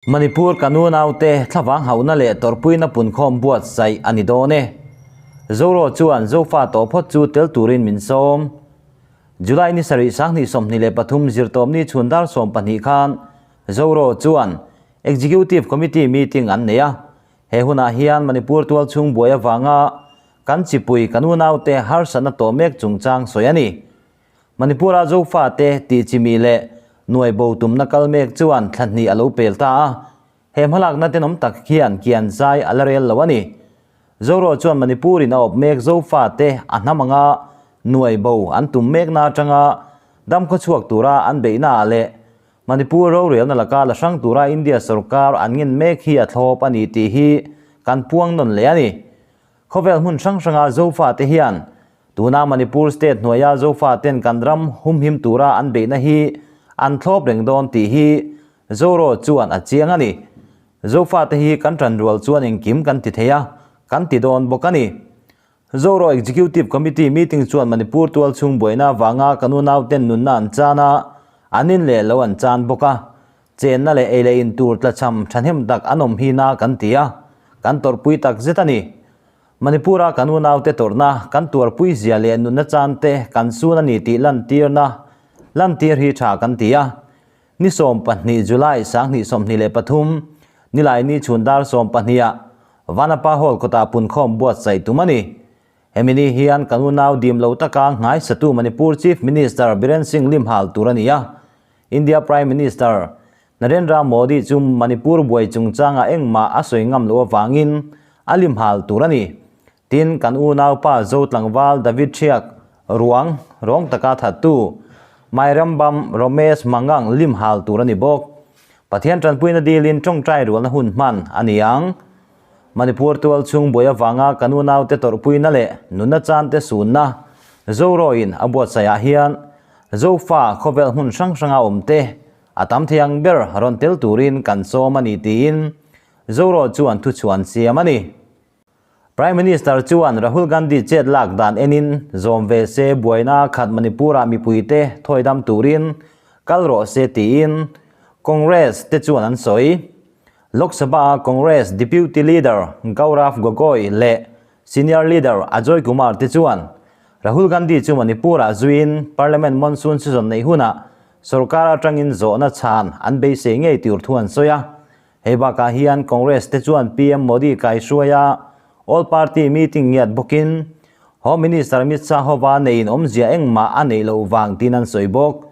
Manipur kan unaute thlavang hauhna leh tawrhpuina punkhawm buatsaih a ni dawn e. Zoro chuan Zofa tawh phawt chu tel turin min sawm. July ni sarih 2023 zirtawpni chhun dar 12 khan Zoro chuan Executive Committee meeting an nei a. He hunah hian Manipur tualchhung buai avanga kan chipui kan unaute harsatna tawh mek chungchang sawi a ni. Manipur-a Zofate tih chimi leh nuai bo tumna kal mek chuan thla hnih a lo pel ta a, he hmalakna tenawm tak hian kian zai a la rel lo a ni. Zoro chuan Manipur-in a awp mek Zofate a hnam anga nuai bo an tum mekna atanga dam khawchhuak tura an beihnaah leh Manipur rorelna laka la hrang tura India sorkar an ngen mek hi a thlawp a ni tih hi kan puang nawn leh a ni. Khawvel hmun hrang hranga Zofate hian tuna Manipur state hnuaia Zofaten kan ram humhim tura an beihna hi an thlawp reng dawn tih hi Zoro chuan a chiang a ni. Zofate hi kan tanrual chuan engkim kan ti thei a, kan ti dawn bawk a ni. Zoro Executive Committee meeting chuan Manipur tualchhung buaina avanga kan unauten nunna an chan a, an in leh lo an chan bawk a. Chenna leh ei leh in tur tlachham thahnem tak an awm hi na kan ti a, kan tawrhpui tak zet a ni. Manipur-a kan unaute tawrhna, kan tuarpui zia leh nunna chante kan sun a ni tih lantirna lantir hi tha kan ti a. Ni 12 July 2023, Nilaini chhun dar 12 ah Vanapa Hall kawtah punkhawm buatsaih tum a ni. Hemi ni hian kan unau dim lo taka nghaisatu Manipur Chief Minister Biren Singh limhal tur a ni a. India Prime Minister Narendra Modi chu Manipur buai chungchanga engmah a sawi ngam loh avangin a limhal tur a ni. Tin, kan unaupa Zo tlangval David Thiak ruang rawng taka thattu Mairambam Ramesh Mangang limhal tur a ni bawk. Pathian tanpuina dilin tawngtai rualna hun hman a ni ang. Manipur tualchhung buai avanga kan unaute tawrhpuina leh nunna chante sunna Zoroin a buatsaihah hian Zofa khawvel hmun hrang hranga awmte a tam thei ang ber rawn tel turin kan sawm a ni tiin Zoro chuan thuchhuan siam a ni. Prime Minister chuan Rahul Gandhi chet lak dan enin zawm ve se buaina khat Manipur-ah mipuite thawidam turin kal rawh se tiin Congress te chuan an sawi. Lok Sabha-a Congress Deputy Leader Gaurav Gogoi leh Senior Leader Ajoy Kumar te chuan Rahul Gandhi chu Manipur-ah zuiin Parliament monsoon season neih hunah sorkar atangin zawhna chhan an beisei ngei tur thu an sawi a. Hei bakah hian Congress te chuan PM Modi kaihruaia All Party meeting ngiat bawkin Home Minister Amit Shah hova neiin awmzia engmah a neih loh vang tiin an sawi bawk.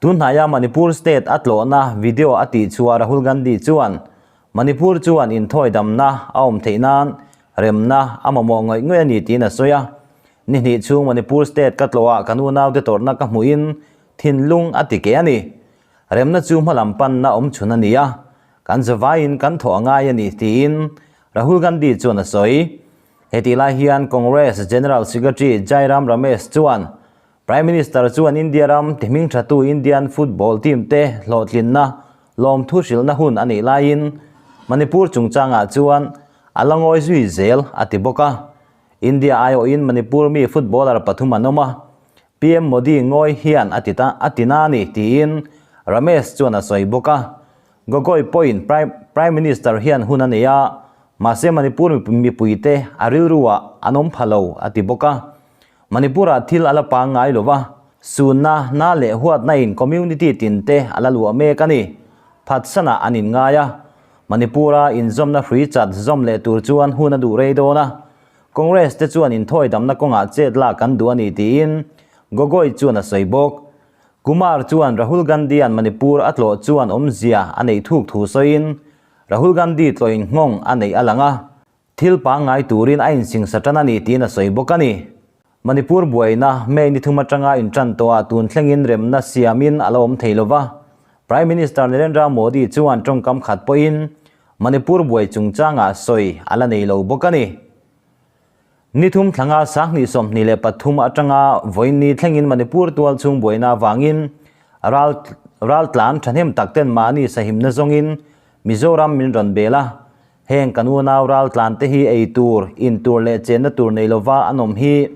Tunhnaia Manipur state a tlawhna video a tih chhuah Rahul Gandhi chuan Manipur chuan inthawi damna a awm theih nan remna a mamawh ngawih ngawih a ni tiin a sawi a. Ni hnih chhung Manipur state ka tlawhah kan unaute tawrhna ka hmuhin thinlung a ti ke a ni. Remna chu hmalam panna awm chhun a ni a, kan zavaiin kan thawh a ngai a ni tiin Rahul Gandhi chuan a sawi. Hetih lai hian Congress General Secretary Jairam Ramesh chuan Prime Minister chuan India ram ti hming thatu Indian football team te hlawhtlinna lawmthu hrilhna hun a nih laiin Manipur chungchangah chuan a la ngawi zui zel a ti bawk a. India aiawhin Manipur mi footballer pathum an awm a, PM Modi ngawi hian a ti ta a ti na a ni tiin Ramesh chuan a sawi bawk a. Gogoi pawhin Prime Minister hian hun a nei a, mahse Manipur mipuite a rilruah an awm pha lo a ti bawk a. Manipur-ah thil a la pangngai lo va, sunna, na leh huatna in community tin te a la luah mek a ni. Phatsanah an inngai a, Manipur-a inzawmna hrui chat zawm leh tur chuan hun a duh rei dawn a, Congress te chuan inthawi damna kawngah chet lak kan duh a ni tiin Gogoi chuan a sawi bawk. Kumar chuan Rahul Gandhi-a'n Manipur a tlawh chuan awmzia a neih thuk thu sawiin, Rahul Gandhi tlawhin nghawng a neih a lang a, Thil pangngai turin a insingsa tan a ni tiin a sawi bawk a ni. Manipur buaina May ni thum atanga intan tawhah tun thlengin remna siamin a la awm thei lova. Prime Minister Narendra Modi chuan tawngkam khat pawhin Manipur buai chungchangah sawi a la nei lo bawk a ni. Ni thum thlanga 2023 atanga vawiin thlengin Manipur tualchhung buaina avangin ral raltlan thahnem takten mahni sahimna zawngin Mizoram min rawn bel a. Heng kan unau raltlan te hi ei tur, in tur leh chenna tur nei lova an awm hi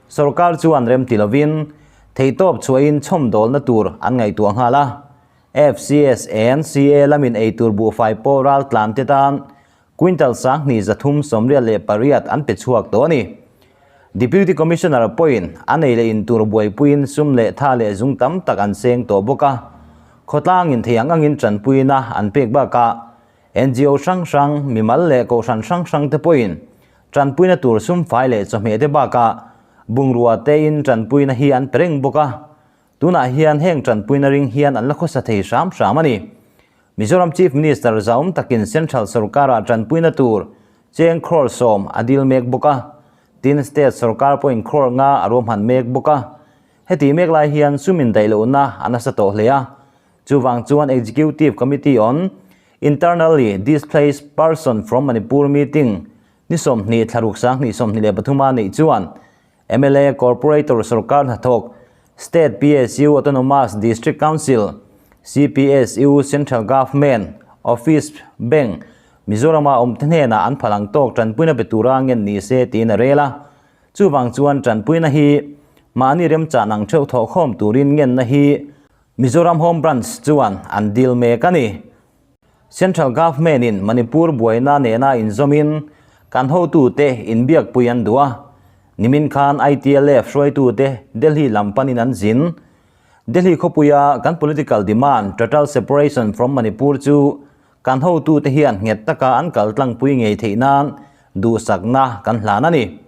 sorkar chuan rem ti lovin theihtawp chhuahin chhawmdawlna tur an ngaihtuah nghal a. FCSNCA lamin eitur buhfai pawh raltlan te tan quintal 2338 an pe chhuak tawh a ni. Deputy Commissioner pawhin a nei leh in tur buaipuiin sum leh tha leh zung tam tak an seng tawh bawk a, khawtlangin thei ang angin tanpuina an pek bakah NGO hrang hrang, mimal leh kohhran hrang hrang te pawhin tanpuina tur sum fai leh chawhmeh te bakah bungrua tein tanpuina hi an pe reng bawk a. Tunah hian heng tanpuina ring hian an la khawsa thei hram hram a ni. Mizoram Chief Minister zahawm takin Central sorkara tanpuina tur cheng crore 10 a dil mek bawk a, tin State sorkar pawhin crore 5 a ruahman mek bawk a. Heti mek lai hian sum indaih lohna a nasa tawh hle a. Chuvang chuan Executive Committee on Internally Displaced Person from Manipur meeting ni 20 thla ruk 2023 a neih chuan mla Corporator sorkar hnathawk, State PSU Autonomous District Council, CPSU Central Government, Office, Bank, Mizorama awmte hnenah an phal ang tawk tanpuina pe tura ngen ni se tiin a rel a. Chuvang chuan tanpuina hi mahni remchan ang theuh thawhkhawm turin ngenna hi Mizoram Home Branch chuan an dil mek a ni. Central Government in Manipur buaina nena inzawmin kan hotute inbiakpui an duh a, nimin khan ITLF hruaitute Delhi lam panin an zin. Delhi khawpuia kan political demand total separation from Manipur chu kan hotute hian nghet taka an kal tlangpui ngei theih nan duhsakna kan hlan a ni.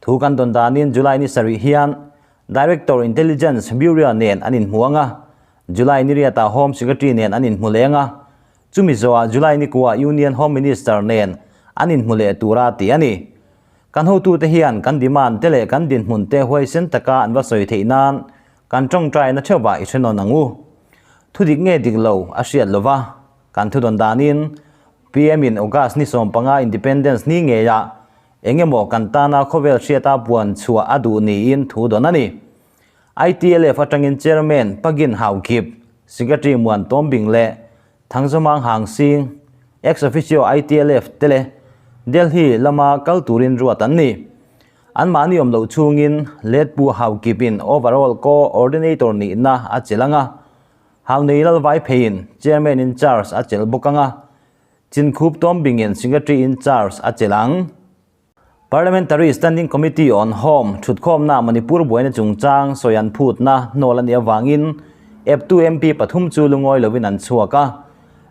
Thu kan dawn danin July ni sarih hian Director Intelligence Bureau nen an inhmu ang a, July ni riatah Home Secretary nen an inhmu leng a, chumi zawhah July ni kuah Union Home Minister nen an inhmu leh tura tih a ni. Kan hotute hian kan demand te leh kan dinhmun te huaisen taka an va sawi theih nan kan tawngtaina theuhvah i hrenawn ang u. Thudik nge dik lo a hriat lova, kan thudawn danin PM in August ni 15 Independence ni ngeiah eng emaw kan tana khawvel hriata puan chhuah a duh niin thu dawn a ni. ITLF atangin Chairman Pagin Haokip, Secretary Muan Tawmbing leh Thangzawmang Hang Sing, Ex-Officio ITLF te leh Delhi lama kal turin ruat an ni. Anmahni awm loh chhungin Letpu Haokip-in Overall Co-ordinator nihna a chelh ang a, Haunei Lalvai pheiin Chairman in Charge a chelh bawk ang a, Chinkhup Tawmbingin Secretary in Charge a chelh ang. Parliamentary Standing Committee on Home thutkhawmna Manipur buaina chungchang sawi an phutna hnawl a nih avangin eptu MP pathum chu lungawi lovin an chhuak a.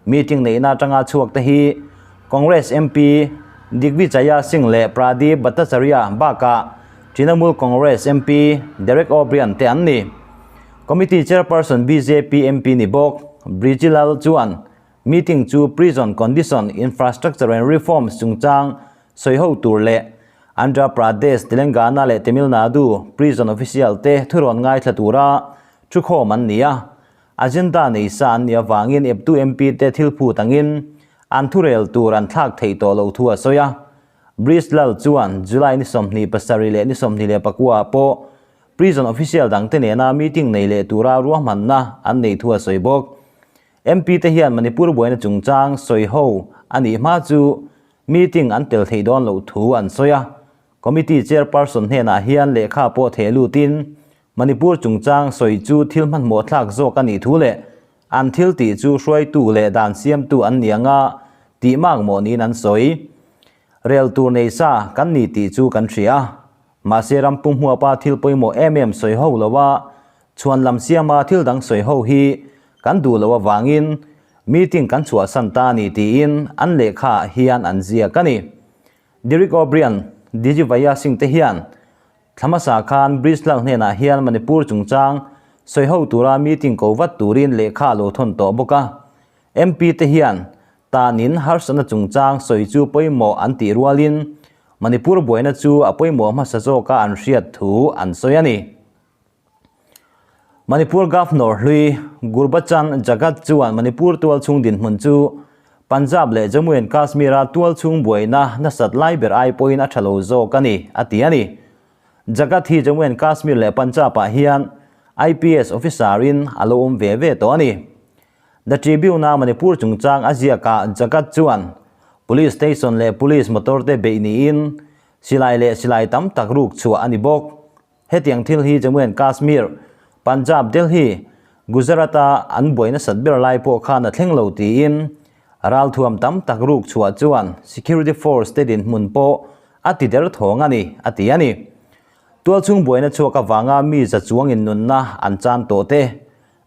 Meeting neihna atanga chhuak te hi Congress MP Digvijaya Singh leh Pradeep Bhattacharya bakah Trinamool Congress MP Derek O'Brien te an ni. Committee Chairperson bjp MP ni bawk Brijilal chuan Meeting chu Prison Condition, Infrastructure and Reforms chungchang sawi ho tur leh Andhra Pradesh, Telangana leh Tamil Nadu prison official te thurawn ngaithla tura thukhawm an ni a. Agenda nei sa an nih avangin eptu MP te thil phut angin an thurel tur an thlak theih tawh loh thu a sawi a. Brij Lal chuan July ni 27 leh ni 29 ah pawh prison official dangte nena meeting nei leh tura ruahmanna an neih thu a sawi bawk. MP te hian Manipur buaina chungchang sawi ho a nih hma chu meeting an tel theih dawn loh thu an sawi a. Committee chairperson hnenah hian lehkha pawh theh lutin Manipur chungchang sawi chu thil hmanhmawh thlak zawk a nih thu leh an thil tih chu hruaitu leh dan siamtu an ni anga tih mak mawh niin an sawi. Rel tur nei sa kan ni tih chu kan hria. Mahse ram pumhmuapa thil pawimawh em em sawi ho loa chhuan lam siama thil dang sawi ho hi kan duh loh avangin meeting kan chhuahsan ta a ni tiin an lehkhaah hian an ziak a ni. Derek O'Brien, Digivaya Singh te hian thla hmasa khan Brijlal hnenah hian Manipur chungchang sawi ho tura meeting ko vat turin lehkha a lo thawn tawh bawk a. MP te hian tanin harsatna chungchang sawi chu pawimawh an tih rualin Manipur buaina chu a pawimawh hmasa zawka an hriat thu an sawi a ni. Manipur Governor hlui Gurbachan Jagat chuan Manipur tual chhung dinhmun chu Punjab leh Jammu and Kashmir-a tual chhung buaina nasat lai ber ai pawhin a tha lo zawk a ni, a ti a ni. Jagat hi Jammu and Kashmir leh Punjab-ah hian IPS officer-in a lo awm ve ve tawh a ni. The Tribune-a Manipur chungchang a ziakah Jagat chuan Police station leh police motor te beih niin silai leh silai tam tak ruk chhuah a ni bawk. Hetiang thil hi Jammu and Kashmir, Punjab, Delhi, Gujarat-a an buai nasat ber lai pawh khan a thleng lo tiin ralthuam tam tak ruk chhuah chuan security force te dinhmun pawh a ti der thawng a ni, a ti a ni. Tualchhung buaina chhuak avanga mi za chuangin nunna an chan tawh te,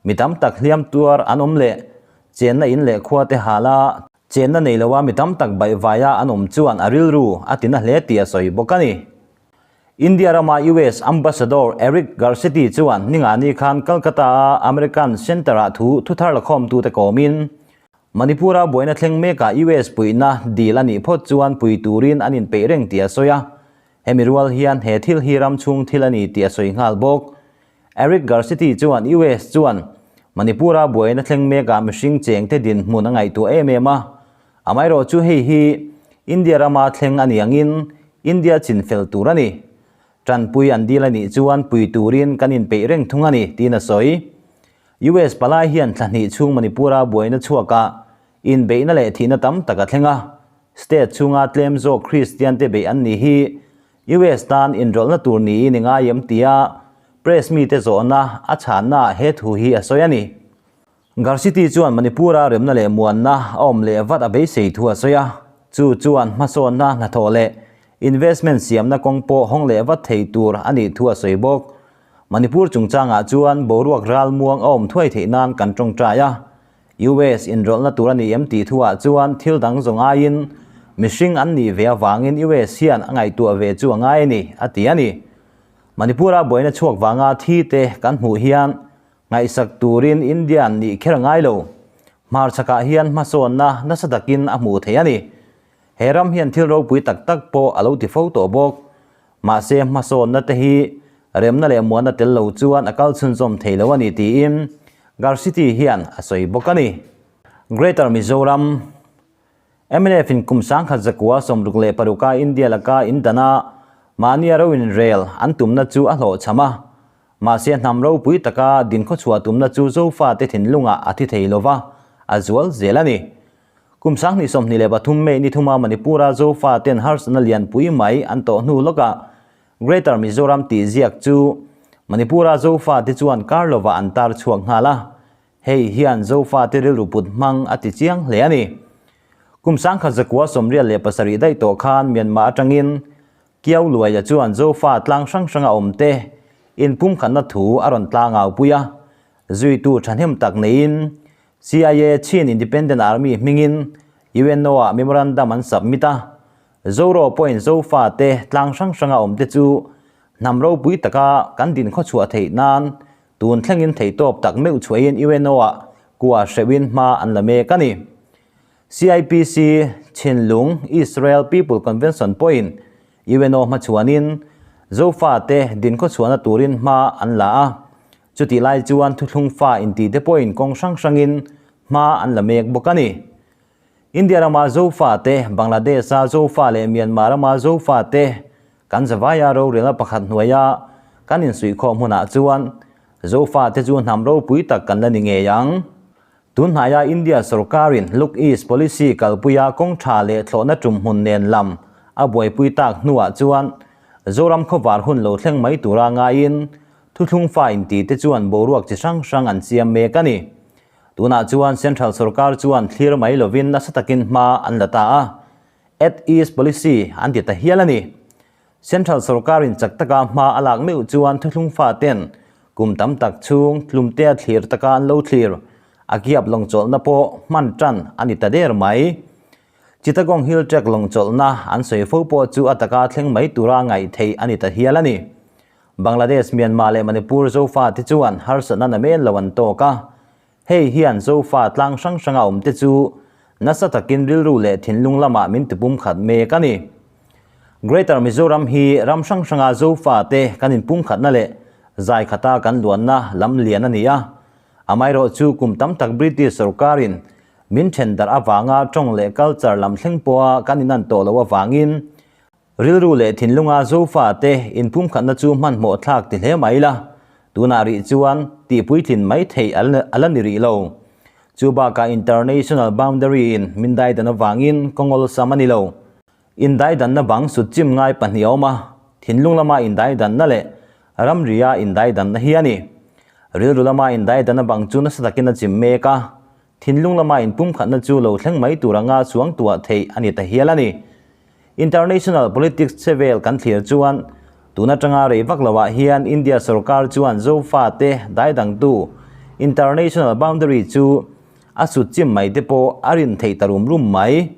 mi tam tak hliam tuar an awm leh chenna in leh khua te hala chenna nei loa mi tam tak baihvaia an awm chuan a rilru a ti na hle tih a sawi bawk a ni. India rama US Ambassador Eric Garcetti chuan ningani khan Calcutta-a American Centre-ah thu thuthar lakhawmtute kawmin, Manipur-a buaina thleng mekah US puihna dil a nih phawt chuan pui turin an inpeih reng tih a sawi a. Hemi rual hian he thil hi ram chhung thil a ni tih a sawi nghal bawk. Eric Garcetti chuan US chuan Manipur-a buaina thleng mekah mihring chengte dinhmun a ngaihtuah em em a. Amaherawh chu hei hi India rama thleng a ni angin India chin fel tur a ni. Tanpui an dil a nih chuan pui turin kan inpeih reng thung a ni, tiin a sawi. US palai hian thla hnih chhung Manipur-a buaina chhuakah inbeihna leh thihna tam tak a thleng a. State chhunga tlem zawk Kristian te beih an nih hi US tan inrawlhna tur niin i ngai em tia press mite zawhna a chhannaah he thu hi a sawi a ni. Garcetti chuan Manipur-a remna leh muanna a awm leh vat a beisei thu a sawi a, chu chuan hmasawnna hnathawh leh investment siamna kawng pawh hawng leh vat thei tur a nih thu a sawi bawk. Manipur chungchangah chuan boruak ral muang a awm thuai theih nan kan tawngtai a, US inrawlhna tur a ni em tih thuah chuan thil dang zawng aiin mihring an nih ve avangin US hian a ngaihtuah ve chu a ngai a ni, a ti a ni. Manipur-a buaina chhuak vanga thi te kan hmuh hian Ngaihsak turin Indian nih kher ngai lo. Hmarchhakah hian hmasawnna nasa takin a hmuh theih a ni. He ram hian thil ropui tak tak pawh a lo ti fo tawh bawk. Mahse hmasawnna te hi remna leh muanna tel lo chuan a kal chhunzawm thei lo a ni tiin Garcetti hian a sawi bawk a ni. Greater Mizoram mnf in kum 1966 a India laka indana mahnia ro inrel an tumna chu a hlawhchham a. Mahse hnam ropui taka dinkhawchhuah tumna chu Zofate thinlungah a thi thei lova, a zual zel a ni. Kum 2023 May ni thuma Manipur-a Zofaten harsatna lianpui mai an tawh hnu lawkah Greater Mizoram tih ziak chu Manipur-a Zofate chuan kar lovah an tar chhuak nghal a, hei hian Zofate rilru put hmang a ti chiang hle a ni. Kum 1987 daih tawh khan Myanmar atangin Kiau Luaia chuan Zofa tlang hrang hranga awmte inpumkhatna thu a rawn tlang au pui a, zuitu thahnem tak neiin CIA Chin Independent Army hmingin UNO-ah memorandum an submit a, Zoro pawhin Zofa te tlang hrang hranga awmte chu hnam ropui taka kan dinkhawchhuah theih nan tun thlengin theihtawp tak meuh chhuahin UNO-ah kua hreuhin hma an la mek a ni. CIPC, Chinlung, Israel People Convention pawhin UNO hmachhuanin Zofate dinkhawchhuahna turin hma an la a, chutih lai chuan thuthlung fa intihte pawhin kawng hrang hrangin hma an la mek bawk a ni. India rama Zofate, Bangladesh-a Zofa leh Myanmar rama Zofate kan zavaia rorelna pakhat hnuaia kan insuihkhawm hunah chuan Zofate chu hnam ropui tak kan la ni ngei ang. Tunhnaia India sorkarin Look East Policy kalpuia kawng tha leh thlawhna tum hmun nen lam a buaipui tak hnuah chuan Zoram khawvar hun lo thleng mai tura ngaiin thuthlung fa inti te chuan boruak chi hrang hrang an siam mek a ni. Tunah chuan Central sorkar chuan thlir mai lovin nasa takin hma an la ta a, At East Policy an ti ta hial a ni. Central sorkarin chak taka hma a lak meuh chuan thuthlung faten kum tam tak chhung tlumtea thlir taka an lo thlir a kiap lawngchawlhna pawh hman tan a ni ta der mai. Chittagong Hill Tract lawngchawlhna an sawi fo pawh chu a taka thleng mai tura ngaih theih a ni ta hial a ni. Bangladesh, Myanmar leh Manipur Zofate chuan harsatna namen lo an tawk a. Hei hian Zofa tlang hrang hranga awmte chu nasa takin rilru leh thinlung lamah min tipum khat mek a ni. Greater Mizoram hi ram hrang hranga Zofa te kan inpumkhatna leh zai khata kan luanna lam lian a ni a. Amaherawh chu kum tam tak British sorkarin min then darh avanga tawng leh culture lam thleng pawha kan inan tawh loh avangin Rilru leh thinlunga Zofa te inpumkhatna chu hmanhmawh thlak ti hle mai la, tunah rih chuan tihpuitlin mai theih a la ni rih lo. Chu bakah International Boundary in min daidan avangin kawng awlsam a ni lo. Indaidanna bang sut chim ngai pahnih a awm a, thinlung lama indaidanna leh ramria indaidanna hi a ni. Rilru lama indaidana bang chu nasa takin a chim mek a, thinlung lama inpumkhatna chu lo thleng mai tur anga chuang tuah theih a ni ta hial a ni. International politics che vel kan thlir chuan tun atanga rei vak loah hian India sorkar chuan Zofate daidangtu international boundary chu a sut chim mai te pawh a rin theih ta rum rum mai.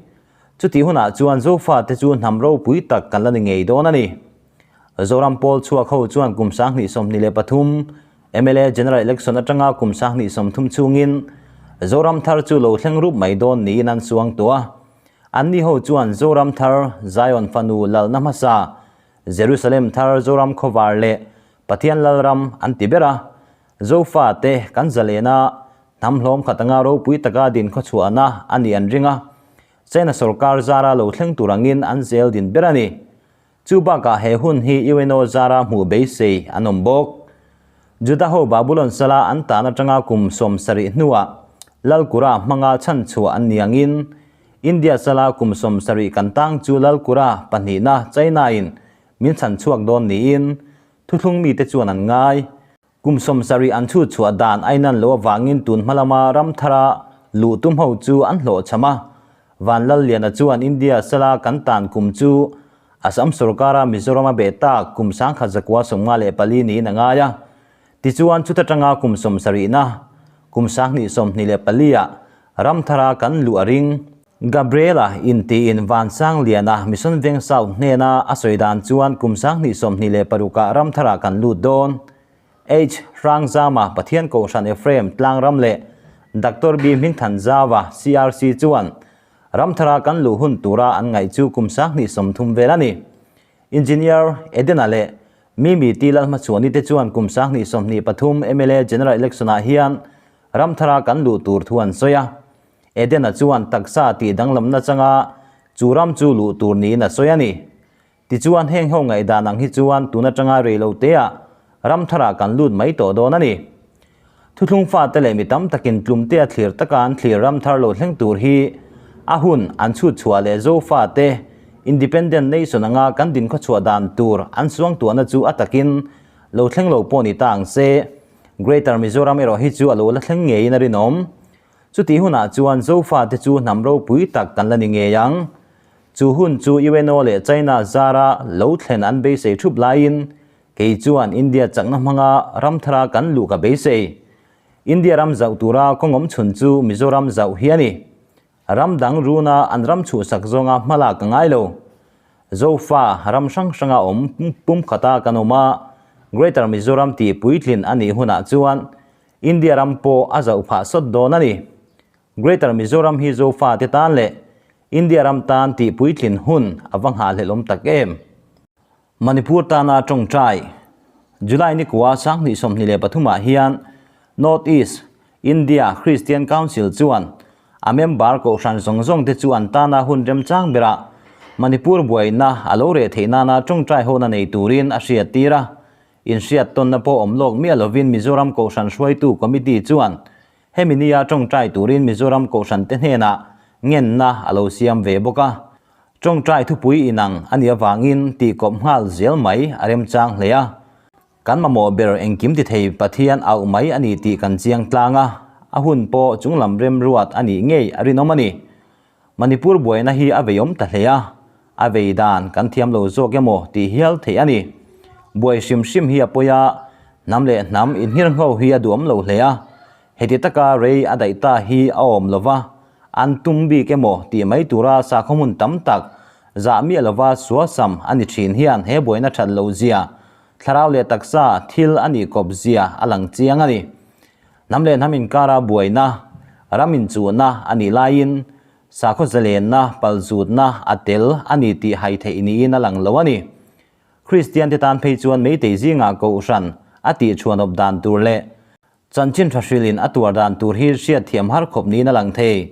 Chutih hunah chuan Zofate chu hnam ropui tak kan la ni ngei dawn a ni. Zoram pawl chhuak ho chuan kum 2023 mla General Election atanga kum 2030 chhungin Zoram thar chu lo thleng rup mai dawn niin an suang tawh a. Anni ho chuan Zoram thar, Zion fanu lalna hmasa, Jerusalem thar, Zoram khawvar leh Pathian Lalram an ti ber a. Zofa te kan zalena hnam hlawm khat anga ropui taka din khawchhuahna a nih an ring a. China sorkar zara lo thleng tur angin an zel din ber a ni. Chu bakah he hun hi UNO zara hmuh beisei an awm bawk. Juda ho Babulon sala an tan atanga kum 70 hnuah Lalkura hmanga chhanchhuah an ni angin India sala kum 70 kan tang chu Lalkura pahnihna China-in min chhanchhuak dawn niin thuthlung mite chuan an ngai. Kum 70 an chhut chhuah dan a inan loh avangin tun hma lama ram thara luh tum ho chu an hlawhchham a. Van Lalliana chuan India sala kan tan kum chu Assam sorkara Mizoram a beh tak kum 1954 niin a ngai a. Tichuan chuta tanga kum 70na, kum 2024 ah ram thara kan luh a ring. Gabriela intiin Vansangliana Mission Veng South hnena a sawi dan chuan kum 2026 ah ram tharah kan lut dawn. H. Hrangzama Pathian Kohhran Ephraim Tlangram leh Doctor B. Hmingthanzauva CRC chuan ram thara kan luh hun tura an ngaih chu kum 2030 vel a ni. Engineer Edena leh Mimi T. Lalhmachhuani te chuan kum 2023 mla General Election ah hian ram thara kan luh tur thu an sawi a. Edena chuan taksa tih danglamna changa chu ram chu luh tur niin a sawi a ni. Tichuan heng ho ngaihdan ang hi chuan tun atanga rei lo teah ram tharah kan lut mai tawh dawn a ni. Thuthlung fate leh mi tam takin tlumte a thlir taka an thlir ram thar lo thleng tur hi a hun an chhut chhuah leh Zofate Independent Nation anga kan dinkhawchhuah dan tur an suangtuahna chu a takin lo thleng lo pawh ni ta ang se. Greater Mizoram erawh hi chu a lo la thleng ngeiin a rinawm. Chutih hunah chuan Zofate chu hnam ropui tak kan la ni ngei ang. Chu hun chu UNO leh China zara lo thlen an beisei thup laiin kei chuan India chakna hmanga ram thara kan luh ka beisei. India ram zauh tura kawngawm chhun chu Mizoram zauh hi a ni. Ram dang runa an ram chhuhsak zawnga hmalak ka ngai lo. Zofa ram hrang hranga awm pumkhata kan awm a, Greater Mizoram tih puitlin a nih hunah chuan India ram pawh a zauh phah sawt dawn a ni. Greater Mizoram hi Zofa te tan leh India ram tan tih puitlin hun a va nghahhlelh awm tak em? Manipur tana tawngtai July ni kua 2023 ah hian North East India Christian Council chuan a member kohhran zawng zawng te chu an tana hun remchang berah Manipur buaina a lo reh theih nana tawngtai hona nei turin a hriattir a. Inhriat tawnna pawh awm lawk miah lovin Mizoram Kohhran Hruaitu Committee chuan hemi nia tawngtai turin Mizoram Kohhran te hnenah ngenna a lo siam ve bawk a. Tawngtai thupui inang a nih avangin tihkawp nghal zel mai a remchang hle a. Kan mamawh ber engkim ti thei Pathian auh mai a ni tih kan chiang tlang a, a hun pawh chunglam remruat a nih ngei a rinawm a ni. Manipur buaina hi a veiawm ta hle a, a vei dan kan thiam lo zawk emaw tih hial theih a ni. Buai hrim hrim hi a pawi a, hnam leh hnam inhirngho hi a duhawm lo hle a, heti taka rei a daih ta hi a awm lo va, an tum bik emaw tih mai tura sakhaw hmun tam tak zah miah lova sualsam a ni thin hian he buaina that loh zia, thlarau leh taksa thil a nih kawp zia a lang chiang a ni. Hnam leh hnam inkara buaina, ram inchuhna a nih laiin sakhaw zalenna, palzutna a tel a ni tih hai theih niin a lang lo a ni. Kristiante tan phei chuan Meitei zingah kohhran a tihchhuanawp dan tur leh chanchin tha hrilhin a tuar dan tur hi hriatthiam har khawp niin a lang thei.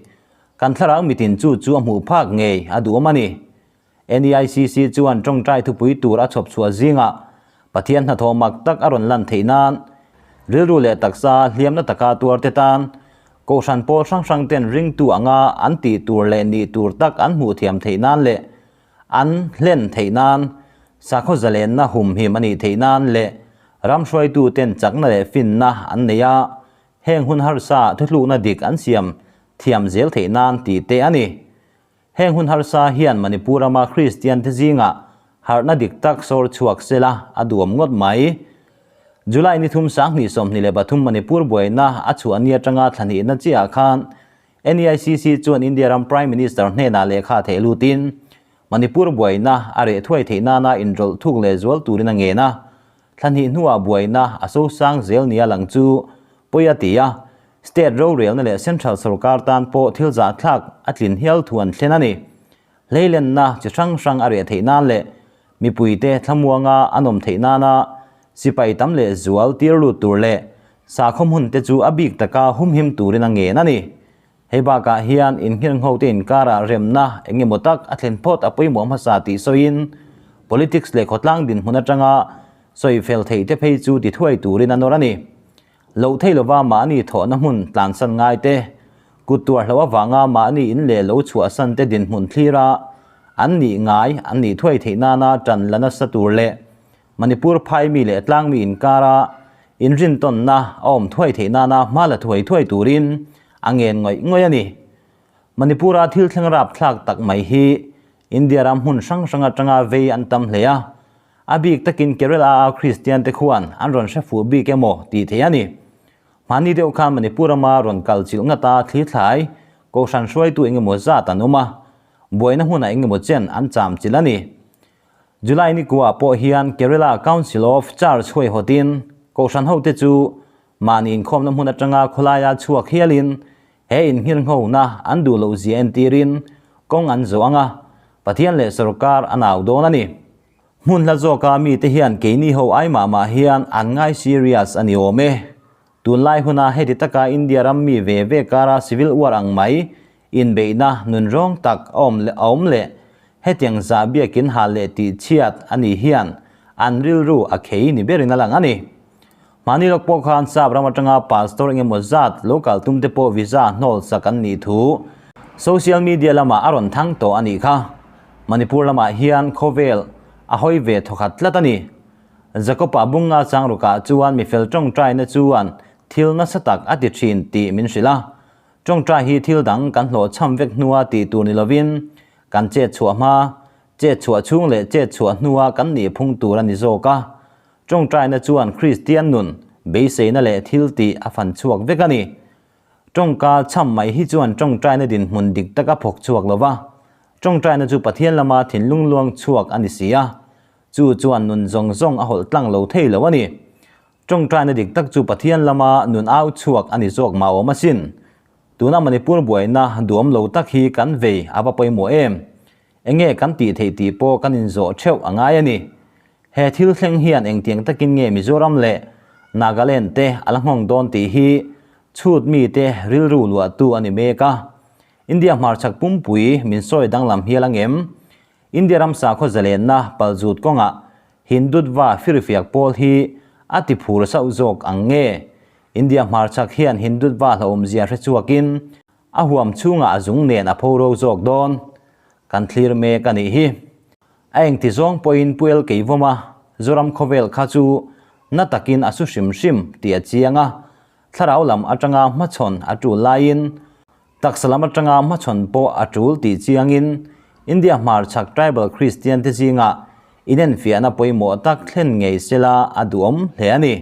Kan thlarau mitin chu chu a hmuh phak ngei a duhawm a ni. NEICC chuan tawngtai thupui tur a chhawp chhuah zingah Pathian hnathawh mak tak a rawn lan theih nan rilru leh taksa hliamna taka tuarte tan Kohhran pawl hrang hrang ten ringtu anga an tih tur leh nih tur tak an hmuh thiam theih nan leh an hlen theih nan sakhaw zalenna humhim a nih theih nan leh. Ram hruaituten chakna leh finna an nei a, heng hun harsa thuthlukna dik an siam thiam zel theih nan tih te a ni. Heng hun harsa hian Manipur rama Kristian te zingah harhna dik tak sawr chhuak sela a duam ngawt mai. July ni thum 2023 Manipur buaina a chhuah ni atanga thlahnihna chiahah khan NEICC chuan India ram Prime Minister hnenah lehkha theih lutin Manipur buaina a reh thuai theih nana inrawlh thuk leh zual turin a ngen a. Thla hnih hnuah buaina a sosang zel nia lang chu pawi a ti a, state rorelna leh central sorkar tan pawh thil zahthlak a tlin hial thu an thlen a ni. Hleilenna chi hrang hrang a reh theih nan leh mipuite thlamuanga an awm theih nana sipai tam leh zual tir lut tur leh sakhaw hmun te chu a bik taka humhim turin a ngen a ni. Hei bakah hian innghirnghote inkarah remna eng emaw tak a thlen phawt a pawimawh hmasa tih sawiin politics leh khawtlang dinhmun atanga sawi fel theih te phei chu ti thuai turin a nawr a ni. Loh thei lova mahni thawhna hmun tlansan ngai te, kut tuar hloh avanga mahni in leh lo chhuahsan te dinhmun thlira an nih ngai an nih thuai theih nana tan la nasa tur leh Manipur phaimi leh tlangmi inkara inrintawnna a awm thuai theih nana hma la thuai thuai turin a ngen ngawih ngawih a ni. Manipura thil thleng rapthlak tak mai hi India ram hmun hrang hrang atanga vei an tam hle a, a bik takin Kerala-a Kristian te khuan an rawn hre fuh bik emaw tih theih a ni. Hmani deuh khan Manipur rama rawn kal chilh ngata thlithlai Kohhran hruaitu engemaw zat an awm a, buaina hmunah engemaw chen an cham chilh a ni. July ni kuah pawh hian Kerala Council of Church huaihawtin Kohhran hote chu mahni inkhawmna hmun atanga khawlaia chhuak hialin he innghirnghona an duh loh zia entirin kawng an zawh ang a, Pathian leh sawrkar an au dawn a ni. Hmun hla zawka mite hian keini ho ai mah mah hian an ngai serious a ni awm e. Tunlai huna heti taka India ram mi ve ve kara civil war ang mai inbeihna nunrawng tak a awm a awm leh hetiang zah biakin hal leh tih chhiat a nih hian an rilru a khei ni berin a lang a ni. Hmani lawk pawh khan Sap ram atanga pastor engemaw zat lo kal tum te pawh visa hnawl sak an nih thu social media lamah a rawn thang tawh a nih kha. Manipur lamah hian khawvel a hawi ve thawkhat tlat a ni. Jakob-a bunga changrukah chuan mifel tawngtaina chuan thil nasa tak a ti thin tih min hrilh a. Tawngtai hi thil dang kan hlawhchham vek hnua tih tur ni lovin kan chet chhuah hma, chet chhuah chhung leh chet chhuah hnua kan nih phung tur a ni zawk a. Tawngtaina chuan Kristian nun beiseina leh thil tih a fan chhuak vek a ni. Tawngka chham mai hi chuan tawngtaina dinhmun dik tak a phawk chhuak lo va. Tawngtaina chu Pathian lama thinlung luang chhuak a ni si a. Chu chuan nun zawng zawng a hawlh tlang lo thei lo a ni. Tawngtaina dik tak chu Pathian lama nun au chhuak a ni zawk mah awm asin. Tuna Manipur buaina duhawm lo tak hi kan vei a va pawimawh em? Enge kan tih theih tih pawh kan inzawh theuh a ngai a ni. He thil thleng hian engtiang takin nge Mizoram leh Nagaland te a la nghawng dawn tih hi chhut mite rilru luahtu a ni mek a. India hmarchhak pumpui min sawi danglam hial angem? India ram sakhaw zalenna palzut kawngah Hindutva firfiak pawl hi a ti phur sauh zawk ang nge? India hmarchhak hian Hindutva hlauhawmzia hre chhuakin a huam chhungah a zung nen a pho ro zawk dawn kan thlir mek a nih hi. A engti zawng pawhin Pu El Keivawma Zoram khawvel kha chu na takin a su hrim hrim tih a chiang a, thlarau lam atanga hmachhawn a tul laiin Taksa lam atanga hmachhawn pawh a tul tih chiangin India hmarchhak tribal Kristian te zingah inenfiahna pawimawh tak thlen ngei sela a duhawm hle a ni.